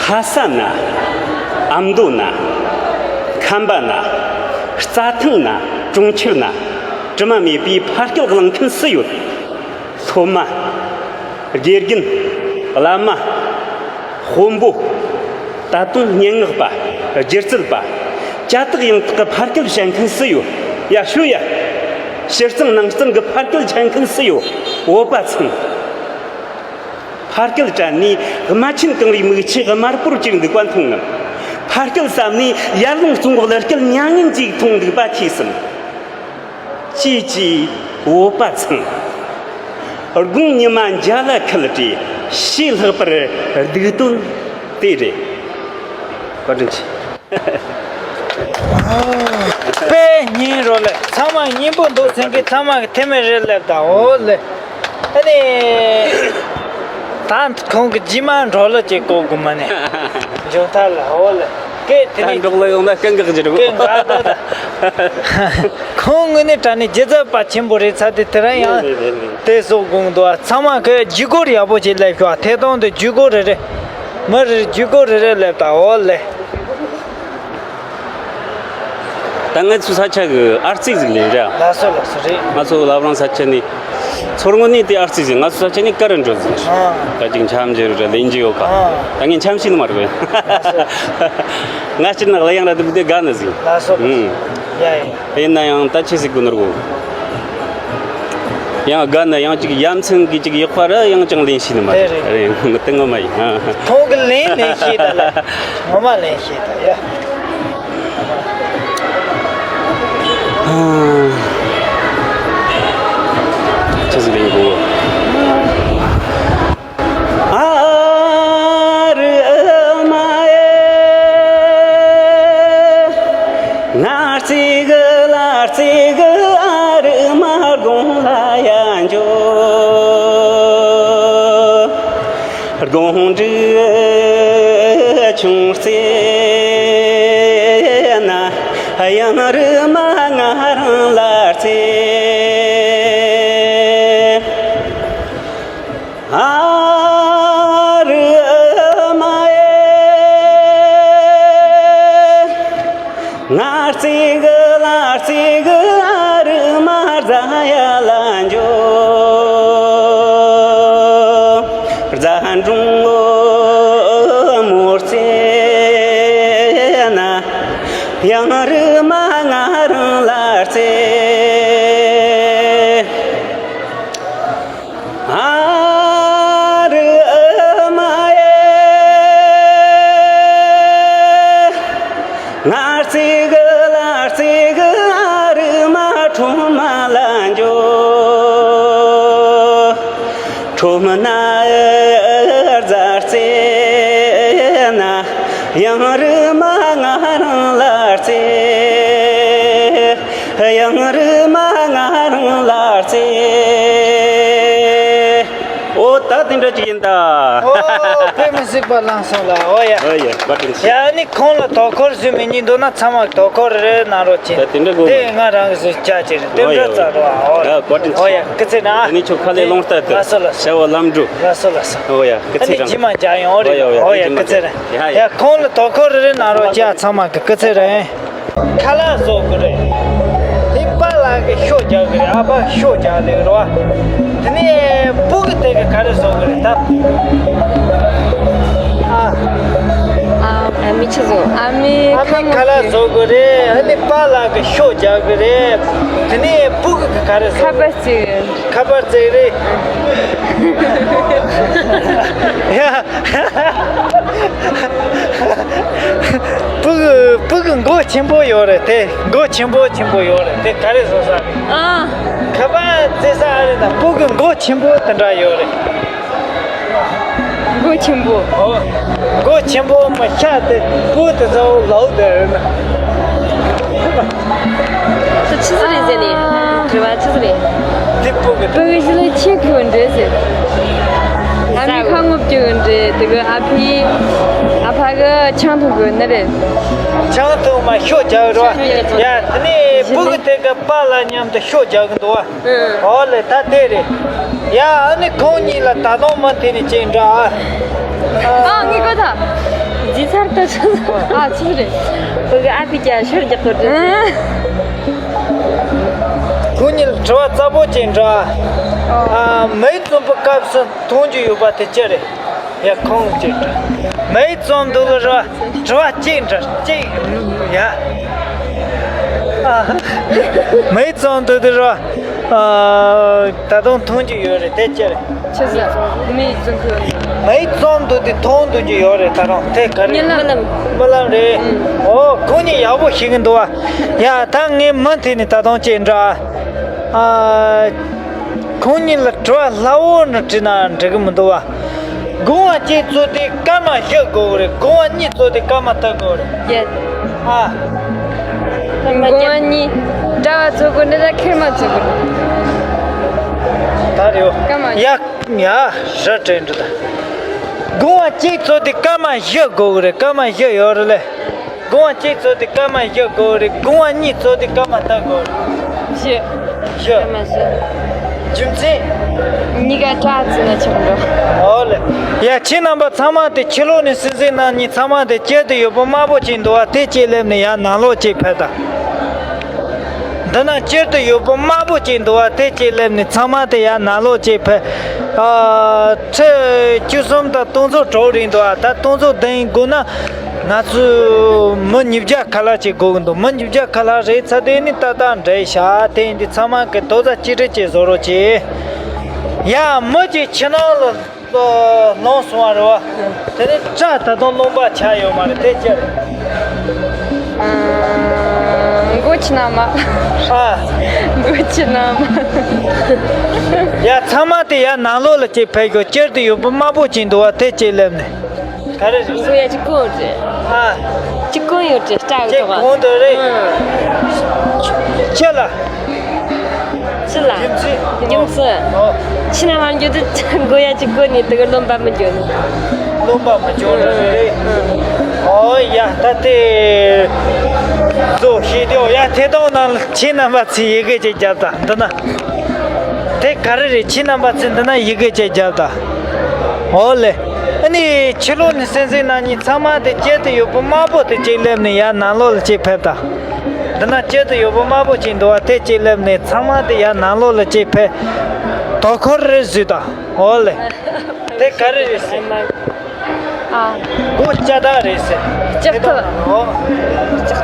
ལྷ་ས་ན། ཨ་མདོ་ན། ཁམས་པ་ན། རྩྭ་ཐང་ན། གྲོང་ཁྱེར་ན། དྲི་མ་མེད་པའི་ཕ་སྐད་གླེང་མཁན་སུ་ཡོད། སློབ་མ། དགེ་རྒན། བླ་མ། དཔོན་པོ། ད་དུང་སྙན་ངག་པ། སྒྱུ་རྩལ་པ། ཅ་དག་ཡང་དག་གི་ཕ་སྐད་བཤད་མཁན་སུ་ཡོད། ཡ་ཤོད་ཡ། ཕྱི་གཙང་ནང་གཙང་གི་ཕ་སྐད་འཁྱམ་མཁན་སུ་ཡོད། བོད་པ་ཚང་། ཕ་སྐད་དྲན་ནས་རྨ་ཆེན་གངས་རིའི་མིག་ཆུ་དམར་པོར་གྱུར་འདུག་པ་མཐོང་ངམ། ཕ་སྐད་བསམ་ནས་ཡར་ཀླུང་གཙུག་ལག་སྐྱེས་མྱ་ངན་ཅིག་མཐོང་འདུག་པ་ཐོས་སམ། ཅེས་ཅེས་བོད་པ་ཚང་། དགུང་ཉི་མ་འཇའ་ལ་ཁུལ་ཏེ་ཕྱི་ལྷག་པར་སྡུག་དོན་དེ་རེད། བཀའ་དྲིན་ཆེ། དཔེ་སྙིང་རོ་ལེ། ཚང་མ་སྙིང་པོ་འདུག་ཟེར་མཁན་ཚང་མ་གི་ཐེ་མེ་རེ་ལེབ་དང་འོ་ལེ། ཨ་ནི། ད་ཁོང་གི་རྗེས་མ་འགྲོ་ལོ་ཅིག་གོ་དགོས་མ་ནི། འཇོན་ཐལ་ལ་འོ་ལེ། སྐད་དེ་ད་ནི་འབྲོག་ལ་ཡོང་ན་སྐད་འགག་གི་རེད་གོ། སྐད་འགག་ད་ད། ཁོང་ངོས་ནས་དྲན་ནས་སྒྱུ་རྩལ་པ་ཆེན་པོ་རེད་ཚ་དེ་དེ་རིང་ཡང་རེད་རེད་རེད། དེ་སོགས་དགོངས་འདུག་ཚང་མ་གི་ཇུས་འགོད་ཡག་པོ་ཅིག་ལེབ་ཤོག་ཐད་གཏོང་དེ་ཇུས་འགོད་རེ་རེ། མི་རེར་ཇུས་འགོད་རེ་རེ་ལེབ་དང་འོ་ལེ། ད་ང་ཚོའི་ས་ཆ་གི་ཨར་རྩིས་ཟིག་ལེན་ར། ལགས་སོ་ལགས་སོ་རེད། ང་ཚོ་བླ་བྲང་ས་ཆ་ནས་ཚོར་ངོ་ནས་དེ་ཨར་རྩིས་ཟིག་ང་ཚོ་ས་ཆ་ནས་ག་རུ་འགྲོ་ཟིག་ཨ། ད་ཅིག་འཆམ་རྒྱུ་རུ་ལེན་རྒྱུ་ཡོད་ག་ཨ། ད་ངས་འཆམ་ཤེས་ནི་མ་རེད། ལགས་སོ། ང་སྤྱིར་ན་གླུ་དབྱངས་ར་དེ་བུ་དེ་དགའ་ནི་ཟིག་ལགས་སོ། ཨུམ། ཡ་ཡ། ཡིན་ན་ཡང་ད་ཆི་ཟིག་དགོས་ནོ་རེད་གོ། ཡང་དགའ་ན་ཡང་ཅིག་ཡ་མཚན་གི་ཅིག་ཡག་པ་ར་ཡང་ཅང་ལེན་ཤེས་ནི་མ་རེད། རེད་རེད། ངོ་དེ་ངོ་མ་ཡིན། ཁོང་གི་ལེན་ལེན་ཤེས་ད་ལ། ངོ་མ་ལེན་ཤེས་ད་ཡ། ཆི་ཟིག་ལེན་དགོས། ཨ་རི་མ་ཨེ། ང་རྩིས་གི་ལ་རྩིས་གི་ཨ་རི་མ་དགོང་ལ་ཡ་འཇོ། དགོང་དྲུག་ཆུང་རྩེ་ན་གཡང་རི་མ་ང་རང་ལ་རྩེ། ཨ་རི་མ་ཨེ། ང་རྩིས་གི་ལ་རྩིས་གི་ཨ་རི་མ་རྫ་ཡ་ལ་འཇོ། རྫ་འབྲོང་མོ་རྩེ་ན་གཡང་རི་མ་ང་རང་ལ་རྩེ། ཨ་རི་མ་ཨེ། ང་རྩིས་གི་ལ་རྩིས་གི་ཨ་རི་མ་ཁྲོམ་མ་ལ་འཇོ། ཁྲོམ་ན་རྫ་རྩེ་ན་གཡང་རི་མ་ང་རང་ལ་རྩེ། གཡང་རི་མ་ང་རང་ལ་རྩེ། ཨོ་ད་དེ་འདྲ་ཅིག་ཡིན་ད། ཨོ་དཔེ་མི་སྲིད་པ་བླངས་སོང་ལ། ཨོ་ཡ། ཨོ་ཡ་བཀའ་དྲིན་ཆེ། ཡ་ནི་ཁོང་ལ་དོ་ཁུར་ཞུ་མི་ཉན་འདུག་ན་ཚང་མ་དོ་ཁུར་རེ་གནང་རོགས་གྱིས། ད་དེ་འདྲ་དགོས་མེད། དེ་ང་རང་གི་བཟོས་བྱ་ཅིག་རེད། དེ་ཨོ་ཡ། འདྲ་ཙམ་རོ། ཨོ་ཡ་བཀའ་དྲིན་ཆེ། ཨོ་ཡ་སྐུ་ཚེ་ན། དེ་ནི་ཁྱོད་ཁ་ལས་ལོངས་ལྟ་དུ། ལགས་སོ་ལགས་སོ། བྱ་བ་ལམ་འགྲོ། ལགས་སོ་ལགས་སོ། ཨོ་ཡ་སྐུ་ཚེ་རིང་། ཨ་ནི་རྗེས་མ་མཇལ་ཡོང་། ཨོ་རེད། ཨོ་ཡ་ཨོ་ཡ་ཨ་ནི་སྐུ་ཚེ་རིང་། ཡ་ཡ། ཡ་ཁོང་ལ་དོ་ཁུར་རེ་རེ་གནང་རོགས་གྱིས། ཚང་མ་གི་སྐུ་ཚེ་རིང་། ཁ་ལག་བཟོ་གི་རེད། དེ་པཱ་ལགས་ཀྱིས་ཤོ་རྒྱག་གི་རེད། ཨ་ཕ་ཤོ་རྒྱག་ལེ་རོ། དེ་ནས་བུ་གི་དེ་གི་ག་རེ་བཟོ་གི་རེད་ད། ཨ། ཨ། ཨ་མའི་ཆི་བཟོ། ཨ་མའི་ཨ་མའི་ཁ་ལག་བཟོ་དགོས་རེད། ཨ་ནི་པཱ་ལགས་ཀྱི་ཤོ་རྒྱག་དགོས་རེད། དེ་ནས་སྤུ་གུ་གི་ག་རེ་བཟོ། ཁ་པར་བརྩེགས། ཁ་པར་བརྩེགས་རེད། ཡ། སྤུ་གུ་སྤུ་གུ་མགོ་ཆེན་པོ་ཡོད་རེད་དེ། མགོ་ཆེན་པོ་ཆེན་པོ་ཡོད་རེད་དེ། ག་རེ་བཟོ་ས་རེད། ཨ། ཁ་པར་བརྩེགས་ས་ཨ་རེད་ད། སྤུ་གུ་མགོ་ཆེན་པོ་དེ་འདྲ་ཡོད་རེད། མགོ་ཆེན་པོ། ཨོ། མགོ་ཆེན་པོ་མ་ཤ་དེ་སྤུ་དེ་ཚོ་ལའུ་དེ་རེད་ན། ད་ཆི་ཟིག་རེད་ཟེར་ནས། དྲི་བ་ཆི་ཟིག་རེད། དེ་སྤུ་གི་སྤུ་གི་ཞི་ལ་ཆེ་ཁུ་འདྲེ་ཟེར། ཨ་མའི་ཁ་ངོ་བཅུ་གི་འདྲེ་དེ་གི་ཨ་ཕའི་ཨ་ཕ་གི་ཆང་འཐུང་གི་ནི་རེད། ཆང་འཐུང་མ་ཤོ་རྒྱག་རོ། ཡ་དེ་ནས་སྤུ་གི་དེ་གི་པཱ་ལགས་མཉམ་དུ་ཤོ་རྒྱག་གི་འདུག་བ། ཨོ་ལེ་ད་དེ་རེད། ཡ་ཨ་ནི་ཁོང་གཉིས་ལ་ད་དུང་མུ་མཐུད་ནས་ཅིག་འདྲ་ཨ། ཨ་ངའི་གོ་ད། ཇི་ཚར་ཏུ་ཆུ་ཨ་ཆུ་རེད། བུ་གི་ཨ་ཕི་ཀྱ་ཤོར་རྒྱག་གོ་དྲན། ཁོང་གཉིས་ལ་དྲི་བ་རྩ་བོ་ཅིག་འདྲ་ཨ། མའི་རྩོམ་པའི་སྐབས་སུ་མཐོང་རྒྱུ་ཡོད་པ་དེ་ཅི་རེད། ཡ་ཁོང་ཅིག་འདྲ་མའི་རྩོམ་འདུག་ལ་ར། དྲི་བ་གཅིག་འདྲ་གཅིག་ཡ། ཨ། མའི་རྩོམ་འདུག་དེ་ར། ཨ། ད་དུང་མཐོང་རྒྱུ་ཡོད་རེད་དེ་ཅི་རེད། ཆི་ཟེར། མའི་རྩོམ་འདུག་མའི་རྩོམ་འདུག་དེ་མཐོང་འདུག་རྒྱུ་ཡོད་རེད་ད་རུང་དེ་ག་རེ། རྨི་ལམ། རྨི་ལམ་རེད། ཨོ་ཁོང་གཉིས་ཡག་པོ་ཤེས་ཀྱི་འདུག་བ། ཡ་ད་ངས་མུ་མཐུད་ནས་ད་དུང་ཅིག་འདྲ། ཨ། ཁོང་གཉིས་ལ་དྲི་བ་སླ་བོ་ནི་དྲིས་ན་འགྲིག་གི་མི་འདུག་བ། སྒོ་ང་གཅིག་བཙུགས་དུས་སྐར་མ་བཞི་དགོས་རེད། སྒོ་ང་གཉིས་བཙུགས་དུས་སྐར་མ་དག་དགོས་རེད། ཡེ། ཨ། སྒོ་ང་གཉིས། དྲ་བ་བཙུགས་དགོས་འདི་ལ་ཁེར་མ་བཙུགས་དགོས། ད་རེད། སྐར་མ། ཡ། ཡ། ར་དྲན་འདྲི་ད། སྒོ་ང་གཅིག་བཙུགས་དུས་སྐར་མ་བཞི་དགོས་རེད། སྐར་མ་བཞི་ཡོད་རེད་ལེ། སྒོ་ང་གཅིག་བཙུགས་དུས་སྐར་མ་བཞི་དགོས་རེད། སྒོ་ང་གཉིས་བཙུགས་དུས་སྐར་མ་དག་དགོས་རེད། བཞི། བཞི། སྐར་མ་བཞི། རྒྱུ་མཚན། གཉིས་ཀ་དྲ་བཙུགས་ན་ཆོག་འགྲོ། ཨོ་ལེ། ཡ་ཁྱེད་རྣམ་པ་ཚང་མ་དེ་ཕྱི་ལོགས་ནས་སེམས་སེམས་ནང་གཉིས་ཚང་མ་དེ་ཁྱེད་དུ་ཡོད་པོ་དམར་པོ་ཅིག་འདུག་བ་དེ་ཅིག་སླེབས་ནས་ཡ་ནང་ལོགས་ཅིག་ཕེབས་དང་། འདི་ན་སྤྱིར་དུ་ཡོད་པོ་དམར་པོ་ཅིག་འདུག་བ་དེ་ཅིག་སླེབས་ནས་ཚང་མ་དེ་ཡ་ནང་ལོགས་ཅིག་ཕེབས། ཨ། ཁྲི་བཅུ་གསུམ་དང་སྟོང་ཚོ་དྲུག་རིང་འདུག་བ་ད་སྟོང་ཚོ་བདུན་དགོས་ན། ང་ཚོས་མི་ཉིས་བརྒྱ་ཁ་ལག་ཅིག་དགོས་ཀྱི་འདུག་མི་ཉིས་བརྒྱ་ཁ་ལག་རེད་ཚ་དེ་ནི་ཏག་ཏག་འདྲ་ཡི་ཤག་དེ་ཡིན་དུས་ཚང་མ་གི་རྡོག་རྩ་གཅིག་སྒྲིལ་ཅིག་བཟོ་རོགས་གྱིས། ཡ་མི་གཅིག་ཕྱི་ནང་ལ་ལོངས་སོང་བ་རེད་བ། དེ་ནི་སྐྲ་ད་དུང་རློན་པ་ཆགས་ཡོད་མ་རེད་དེ་ཅི་རེད། ཨ། མགོ་ཕྱི་ནང་མ། ཨ། མགོ་ཕྱི་ནང་མ། ཡ་ཚང་མ་དེ་ཡ་ནང་ལོགས་ལ་ཅིག་ཕེབས་དགོས་སྤྱིར་དུ་ཡོད་པོ་དམར་པོ་ཅིག་འདུག་བ་དེ་ཅིག་སླེབས་ནས། ག་རེ་རེད། སུ་ཡ་གཅིག་གོ་རེད། ཨ། གཅིག་གོ་ཡོད་རེད་སྐྲ་གི་གཅིག་ཐོག་གོང་དུ་རེད། ཨང་། ཁྱེད་ལ། ཅི་ལ། རྒྱུ་མཚན། རྒྱུ་མཚན། ཨོ། ཕྱི་ནང་མར་འགྱོ་དུས་མགོ་ཡ་གཅིག་གོ་ནས་དེ་ག་རློན་པ་མི་འགྱོ་ནི། རློན་པ་མི་འགྱོ་རེད། ཨང་། ཨོ་ཡ་ད་དེ། བཟོ་ཤེས་དེ་ཡ་ཐེ་གཏོང་ནང་ཁྱེད་རྣམ་པ་ཚོས་ཡི་གེ་ཅིག་རྒྱབ་དང་འདི་ན། དེ་ག་རེ་རེད། ཁྱེད་རྣམ་པ་ཚོས་འདི་ན་ཡི་གེ་ཅིག་རྒྱབ་དང་། ཨོ་ལེ། ཨ་ནི་ཕྱི་ལོགས་ནས་སེམས་སེམས་ནང་གཉིས་ཚང་མ་དེ་སྤྱིར་དུ་ཡོད་པོ་དམར་པོ་དེ་གཅིག་སླེབས་ནས་ཡར་ནང་ལོགས་ལ་གཅིག་ཕེབས་དང་། འདི་ན་སྤྱིར་དུ་ཡོད་པོ་དམར་པོ་གཅིག་འདུག་བ་དེ་གཅིག་སླེབས་ནས་ཚང་མ་དེ་ཡར་ནང་ལོགས་ལ་གཅིག་ཕེབས། དོ་ཁུར་རེ་བཟོས་དང་། ཨོ་ལེ། དེ་ག་རེ་རེད་ཟེར། ཨ། མགོ་ལྕགས་ཐག་རེད་ཟེར། ལྕགས་ཐག་ཨོ། ལྕགས་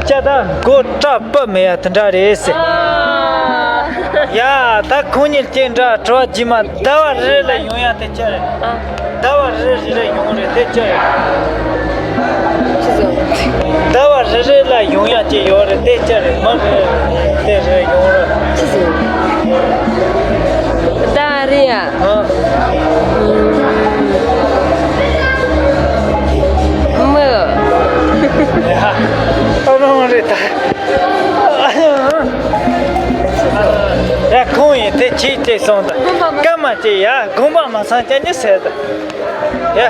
ལྕགས་ཐག་མགོ་སྐྲ་སྤུ་མེད་ཡ་དེ་འདྲ་རེད་ཟེར། ཨ། ཡ་ད་ཁོང་གཉིས་ཀྱི་འདྲ་དྲི་བ་རྗེས་མ་ཟླ་བ་རེ་རེ་ལ་ཡོང་ཡ་དེ་ཅི་རེད། ཨ། ཟླ་བ་རེ་རེ་ལ་ཡོང་རེད་དེ་ཅི་རེད། ཅི་ཟེར། ཟླ་བ་རེ་རེ་ལ་ཡོང་ཡ་ཅིག་ཡོད་རེད་དེ་ཅི་རེད། མི་རེ་དེ་རེ་ཡོང་རེད། ཅི་ཟེར། ཟླ་བ་རེ་ཡ། ཨ། མི། ཡ། ཨ་རང་རེད་ད། ཡ་ཁོང་ཡིན་དེ་ཅིག་ཅིག་སོང་ད། སྐར་མ་ཅིག་ཡ་དགོངས་པ་མ་ཚོམ་ཅན་ནི་ཟེར་ད། ཡ།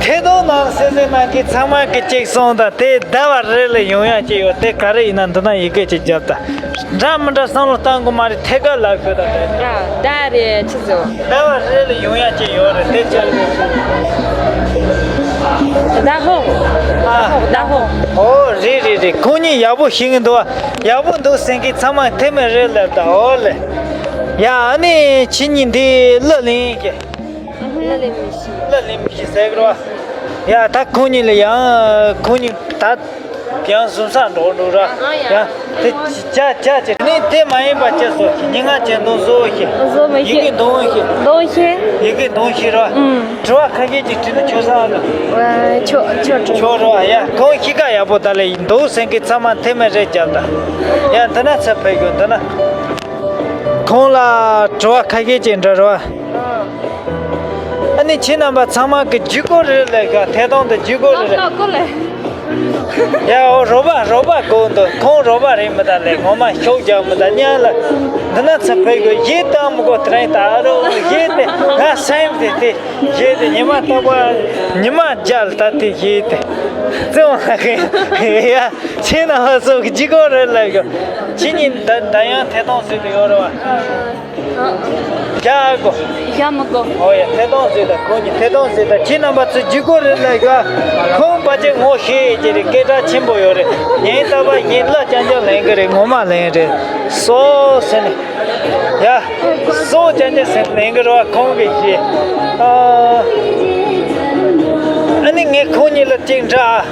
ཐེ་གཏོང་ནང་སེ་སེ་ནང་གི་ཚང་མ་གི་གཅིག་སོང་དང་དེ་ཟླ་བ་རེ་ལ་ཡོང་ཡ་གཅིག་ཡོད་དེ་ག་རེ་ཡིན་ན་འདི་ན་ཡི་གེ་གཅིག་རྒྱབ་དང་། འདྲ་མི་འདྲ་བསམ་བློ་བཏང་དགོས་མ་རེད་ཐད་ཀར་ལབ་ཤོད་དང་དེ། ཨ་ཟླ་རེ་ཆི་ཟེར། ཟླ་བ་རེ་ལ་ཡོང་ཡ་གཅིག་ཡོད་རེད་དེ་ཅི་རེད། ཟླ་ཕོག་ཨ། ཟླ་ཕོག་ཨོ་རེད་རེད་རེད། ཁོང་གཉིས་ཡག་པོ་ཤེས་ཀྱི་འདུག་ཡག་པོ་འདུག་ཟེར་མཁན་ཚང་མ་ཐེ་མེ་རེ་ལབ་དང་ཨོ་ལེ། ཡ་ཨ་ནི་ཁྱེད་གཉིས་འདི་གླུ་ལེན་གི། གླུ་ལེན་མི་ཤེས། གླུ་ལེན་མི་ཤེས་ཟེར་གི་རེད་བ། ཡ་ད་ཁོང་གཉིས་ལ་ཡང་ཁོང་གཉིས་ད་ཡང་གཟིམ་ས་འགྲོ་འགྲོ་ར། ཡ་དེ་ཇ་ཇ་ཅེ་ནི་དེ་མ་ཡིན་པ་ཅེ་སོ་ཤི་ཉི་ང་ཅེ་འདོན་བཟོ་ཤི། བཟོ་མི་ཤེས། ཡི་གེ་འདོན་ཤི། འདོན་ཤེས། ཡི་གེ་འདོན་ཤེས་ར། ཨུམ། དྲི་བ་ཁ་ཤས་ཅིག་དྲིས་ན་ཆོག་ས་ལ། ཆོག་ཆོག་ཆོག་ཆོག་ར། ཡ་ཁོང་གཤིས་ཀ་ཡག་པོ་ད་ལས་འདུག་སེང་གེ་ཚང་མ་མཐེ་མོ་རེ་རྒྱབ་ད། ཡ་འདི་ན་ཚ་ཕེབས་དགོས་འདི་ན། ཁོང་ལ་དྲི་བ་ཁ་ཤས་ཅིག་འདྲི་རོགས། ཨ་ནི་ཁྱེད་རྣམ་པ་ཚང་མ་གི་ཇུས་འགོད་རེད་ལས་ཀ་ཐད་གཏོང་དུ་ཇུས་འགོད་རེད། ལགས་ལགས་ཀོ་ལེ། ཡ་འོ་རོགས་པ་རོགས་པ་གོ་འདུག་ཁོང་རོགས་པ་རེད་མི་ད་ལས་ངོ་མ་ཤོག་རྒྱག་མི་ད་ཉན་ལ། འདི་ན་ཚ་ཕེབས་དགོས་ཡིད་དང་མི་གོ་དེ་རིང་ད་ཨ་རོ་ཡིད་དེ་ང་སེམས་དེ་དེ་ཡིད་དེ་ཉི་མ་ལྟ་བུ་ཉི་མ་རྒྱལ་ད་དེ་ཡིད་དེ་བརྩེ་བ་ཡ། ཁྱེད་རྣམ་པ་ཚོ་གི་ཇུས་འགོད་རེད་ལབ་ཡོད། ཁྱེད་གཉིས་ད་ད་ཡང་ཐད་གཏོང་བཟོས་ཏེ་ཡོད་རེད་བ། རྒྱ་གོ། རྒྱ་མི་གོ། ཨོ་ཡ་ཐད་གཏོང་བཟོས་ད་ཁོང་གཉིས་ཐད་གཏོང་བཟོས་ད་ཁྱེད་རྣམ་པ་ཚོ་ཇུས་འགོད་རེད་ལབ་ཡོད། ཁོང་པ་ཅེ་ངོ་ཤེས་ཀྱི་རེད་སྐད་གྲགས་ཆེན་པོ་ཡོད་རེད། ཉིན་རྟག་པར་ཡིན་གླུ་རྐྱང་རྐྱང་ལེན་གི་རེད་ངོ་མ་ལེན་རེད། སོ་སེ་ནི། ཡ། སོ་ཅན་ཅན་ཟེར་ལེན་གི་རོ་ཁོང་གི་ཞེས། ཨ་ནི་ངས་ཁོང་གཉིས་ལ་གཅིག་འདྲ།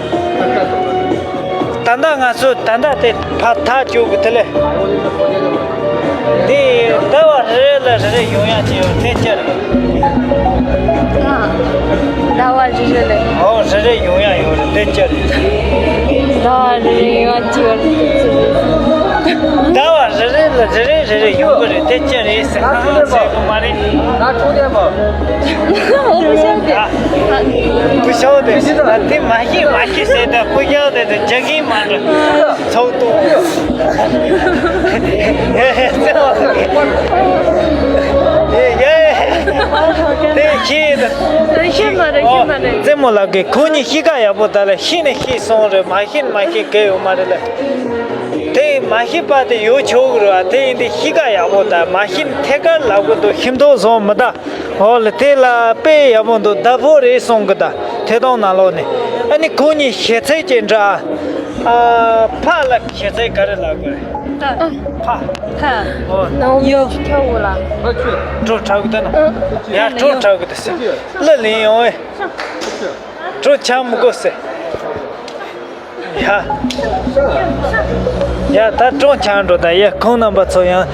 ད་ལྟ་ང་ཚོ་ད་ལྟ་དེ་ཕར་ཐག་བཅུག་གི་དེ་ལས། དེ་ཟླ་བ་རེ་རེ་ལ་རེ་རེ་ཡོང་ཡག་ཅིག་ཡོད་དེ་ཅི་རེད། ཟླ་བ་རེ་རེ་ལ། ཨོ་རེ་རེ་ཡོང་ཡག་ཡོད་རེད་དེ་ཅི་རེད། ཟླ་བ་རེ་རེ་ཡོང་ཡག་ཅིག་ཡོད་རེད་དེ་ཅི་རེད། ཟླ་བ་རེ་རེ་ལ་རེ་རེ་རེ་རེ་ཡོང་གི་རེད་དེ་ཅི་རེད་ཟེར་ཁ་ཁ་ཟེར་གི་མ་རེད། ང་ཁྲོ་དེ་མ། ཨོ་བུ་ཤོག་དེ། བུ་ཤོག་དེ་ད་དེ་མ་ཤེས་མ་ཤེས་ཟེར་ད་བུ་ཤོག་དེ་དེ་རྒྱག་གིན་མ་འགྲོ། ཚོགས་གཏོང་། ཡེ་ཡེ། དེ་ཤེས་ད། ཤེས་མ་རེད་ཤེས་མ་རེད། རྩེད་མོ་ལགས་ཀྱིས་ཁོང་གཉིས་གཤིས་ཀ་ཡག་པོ་ད་ལ་ཤེས་ནས་ཤེས་སོང་རེད་མ་ཤེས་མ་ཤེས་གལ་ཡོད་མ་རེད་ལ། དེ་མ་ཤེས་པ་དེ་ཡོད་ཆོག་གི་རེད་བ། དེ་ཡིན་དུས་གཤིས་ཀ་ཡག་པོ་དང་མ་ཤེས་ཐད་ཀར་ལབ་གི་འདུག་ཤིན་ཏུ་བཟང་མི་གདའ། འོ་ལ་དེ་ལ་དཔེ་ཡག་པོ་འདུག་བདག་པོ་རེད་གསུང་གི་གདའ་ཐད་གཏོང་ནང་ལོགས་ནས། ཨ་ནི་ཁོང་གཉིས་ཞེ་ཚད་ཅིག་འདྲ། ཨ་ཕ་ལ་ཞེ་ཚད་ག་རེ་ལབ་དགོས་རེད། ཕ། ཕ། འོ། ཡོ། ཁྱོ་བོ་ལ། གྲོ་འཁྲབ་གི་འདུག་ན། ཡ་གྲོ་འཁྲབ་གི་འདུག་ཟེར། གླུ་ལེན་ཡོང་ཨེ། གྲོ་འཁྱམ་མི་དགོས་ཟེར། ཡ། ཡ་ད་གྲོ་འཁྱམ་འགྲོ་ད་ཡ་ཁོང་རྣམ་པ་ཚོ་ཡང་